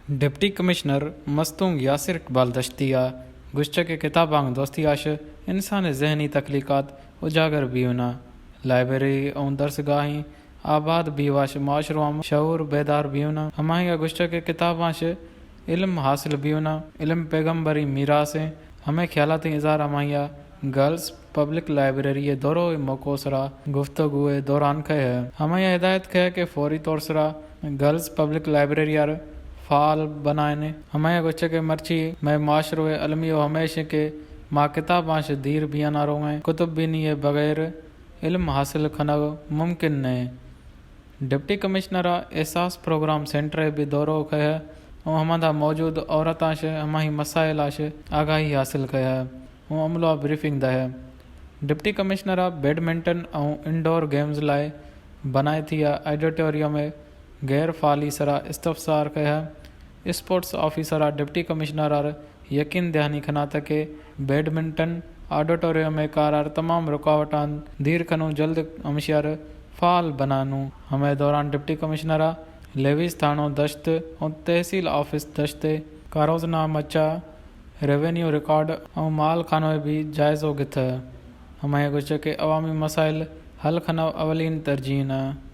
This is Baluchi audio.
ڈپٹی کمشنر مستونگ یاسر اقبال دشتی ءَ گوشتگ کہ کتاباں دوستی اش انسان ءِ ذہنی تخلیقات اجاگر بیونا، لائبریری اوں درسگاہیں آباد بیواش معاشرو ہم شعور بیدار بیونا۔ ہماہنگا گوشتگ کہ کتاباں اش علم حاصل بیونا، علم پیغمبری میراث ایں۔ ہمے خیالاتیں اظہار ہماہنگا گرلز پبلک لائبریری ءِ دورو ءِ موقع سرا گفتگو ءِ دوران کئے۔ ہماہنگا ہدایت کئے کہ فوری طور سرا گرلز پبلک لائبریری ءَ فعال بنائینے۔ ہماہنگا گوشتگ کہ مرچی مئے معاشرو ءِ المیو ہمیش ایں کہ ما کتاباں اش دیر بیانا روئیں، کتب بینی ءِ بغیر علم حاصل کنگ ممکن نہ ایں۔ ڈپٹی کمشنر ءَ احساس پروگرام سینٹر ءِ بھی دورو کئے اوں ہمدا موجود عورتاں اش ہماہی مسائل اش آگاہی حاصل کئے اوں عملو ءَ بریفنگ دئے۔ ڈپٹی کمشنر ءَ بیڈمنٹن اوں انڈور گیمز لائے بنائیتی ءِ آڈیٹوریم ءِ غیر فعالی سرا استفسار کئے۔ اسپورٹس آفیسر ءَ ڈپٹی کمشنر ءَ یقین دہانی کنات کہ بیڈمنٹن آڈیٹوریم ءِ کار ءَ تمام رکاوٹاں دیر کنوں جلد ہمشی ءَ فعال بنانوں۔ ہمے دوران ڈپٹی کمشنر ءَ لیویز تھانو دشت اوں تحصیل آفس دشت ءِ کاروزنامہ چہ ریونیو ریکارڈ اوں مال خانو ءِ بھی جائزو گتہ۔ ہماہنگا گوشتگ کہ عوامی مسائل حل کنو اولین ترجیح ایں۔